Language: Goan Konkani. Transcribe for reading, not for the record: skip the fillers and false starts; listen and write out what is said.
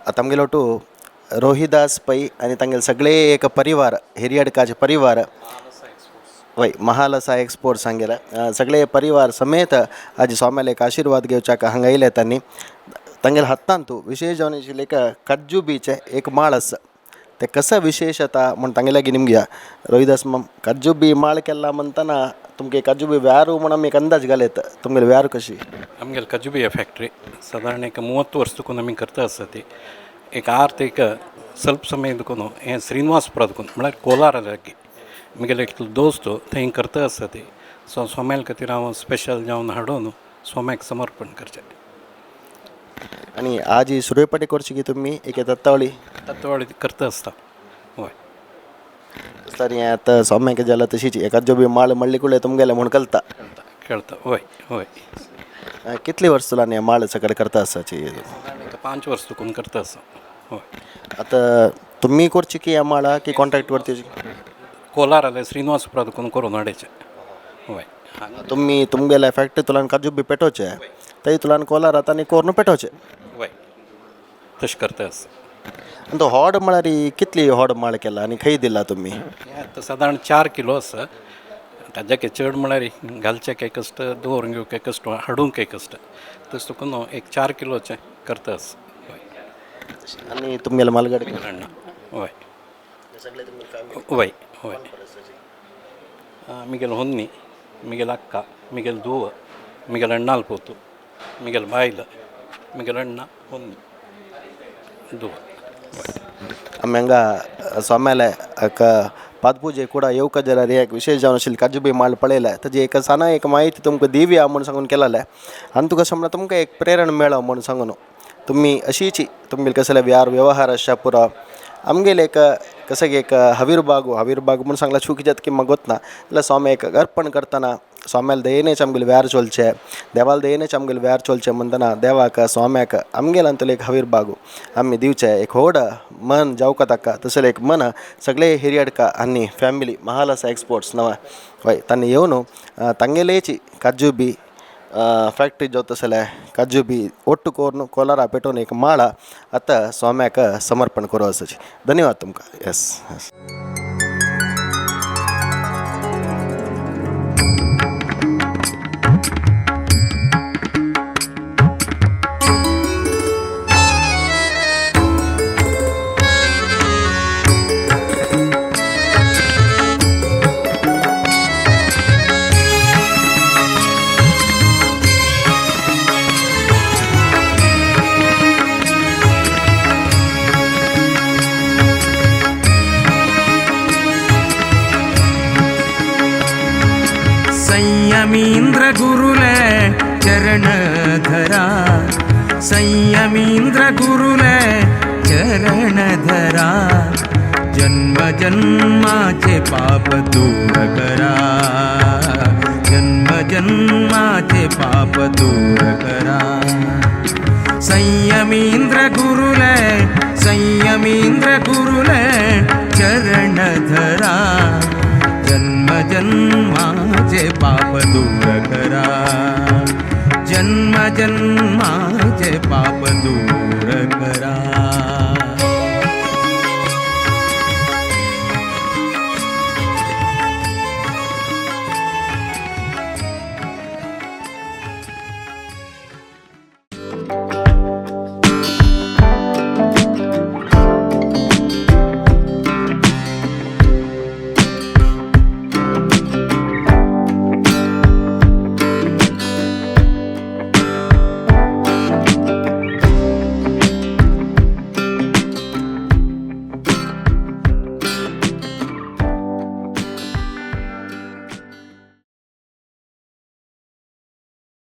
आतां आमगेलो टू रोहिदास पै आनी तांगेले सगळे एक परिवार, हिरियडकाचे परिवार, वय महालसा एक्सपोर्ट्स हांगेले सगळे परिवार समेत आज स्वाम्याले एक आशीर्वाद घेवच्याक हांगा येयले. तांणी तांगेले हातांतू विशेष जावन आशिल्लें एक काजू बीचे एक माळ आसा, ते कसं विशेष आतां म्हूण तांगेले लागीं निमगया. रोहिदास माम, काजू बी माळ केला म्हणटना तुमगे काजू बी व्यारू म्हूण आमी एक अंदाज घालयत, तुमगेले व्यार कशी? आमगेले काजूबिया फॅक्टरी सादारण एक 30 वर्स तुकून आमी करता आसा. ती एक आर्त एक ಸ್ವಲ್ಪ ಸಮಯ दुकून हें श्रीनिवासपुरा दुकून म्हळ्यार कोलारा लागीं म्हगेले एक दोस्त थंय करता आसा ती. सो सोम्याल खातीर हांव स्पेशल जावन हाडून सोम्याक समर्पण करचें. आनी आज ही सुरवेपाटी करची की तुमी एक दत्तावळी तत्वाळी करता आसता, हय. सर, हें आतां सौम्याक जाला तशीच एकादो बी माळ म्हणली कुळे तुमगेले म्हूण कळता. खेळता खेळता, हय हय. कितली वर्स तुला हें माळ सगळें करता आसाची? सादारण एक 5 वर्स तुकून करता आसा, हय. आतां तुमी करची की ह्या माळा की कॉन्ट्रॅक्ट वरती? कोलाराले श्रीनिवासपुरा दुकून करून हाडायचें, हय. हांगा तुमी तुमगेले फॅक्टरी तुलान काजू बी पेटोवचे, थंय तुलान कोलार आतां आनी कोरून पेटोवचे. हय, तशें करता आसा. आनी तो होड म्हळ्यार कितली होड माळ केला आनी खंय दिला तुमी? हें आतां सादारण 4 किलो आसा. ताज्याके चड म्हळ्यार घालचें काय कश्ट, दवरून घेवंक काय कश्ट, हाडूंक काय कश्ट, तशें तुका न्हू एक 4 किलोचें करता आसा, हय. आनी तुमगेले मालगाडी? अण्णा, हय हय हय. म्हगेलो होन्नी, म्हगेलो अक्का, म्हगेलो धुव, म्हगेलो अण्णाल पोतू, म्हगेलो बायल, म्हगेलो अण्णा, होन्नी, धुव. आमी हांगा सोम्याले एक पादपुजे ಕೂಡ येवका जाल्यार एक विशेष जावन आशिल्ली काजू बी माळ पळयल्या, ताजी एक साना एक माहिती तुमकां दिवया म्हूण सांगून केलेलें. आनी तुका समज तुमकां एक प्रेरण मेळो म्हूण सांगून तुमी अशीच तुमगेले कसले व्यार व्यवहार आसच्या पुरो आमगेले एक कसं एक हवीरबागू हवीरबाग म्हूण सांगला चुकी जात की म्हाका गोतना जाल्यार स्वामी एक अर्पण करतना स्वाम्याल दयेनेच आमगेले व्यार चोलचे, देवाल दयेनेच आमगेले व्यार चोलचे म्हणटना देवाक स्वाम्याक आमगेल्यान एक हवीरबागू आमी दिवचे एक व्हड मन जावका ताका. तसले एक मन सगळे हिरियडका आनी फॅमिली महालसा एक्सपोर्ट्स नवा, हय, तांणी येवन तांगेलेची काजू बी फॅक्टरी जो तसले काजू बी ಒಟ್ಟು ಕೋರ್ನು ಕೋಲಾರ पेटोवन एक माळा आतां स्वाम्याक समर्पण करूं आसाची. धन्यवाद तुमकां. Yes yes. संयमींद्र गुरुले चरण धरा, संयमींद्र गुरुले चरण धरा, जन्म जन्माचे पाप दूर करा, जन्म जन्माचे पाप दूर करा. संयमींद्र गुरुले, संयमींद्र गुरुले चरण धरा, जन्म जन्माचे पाप दूर करा, जन्म जन्माचे पाप दूर करा.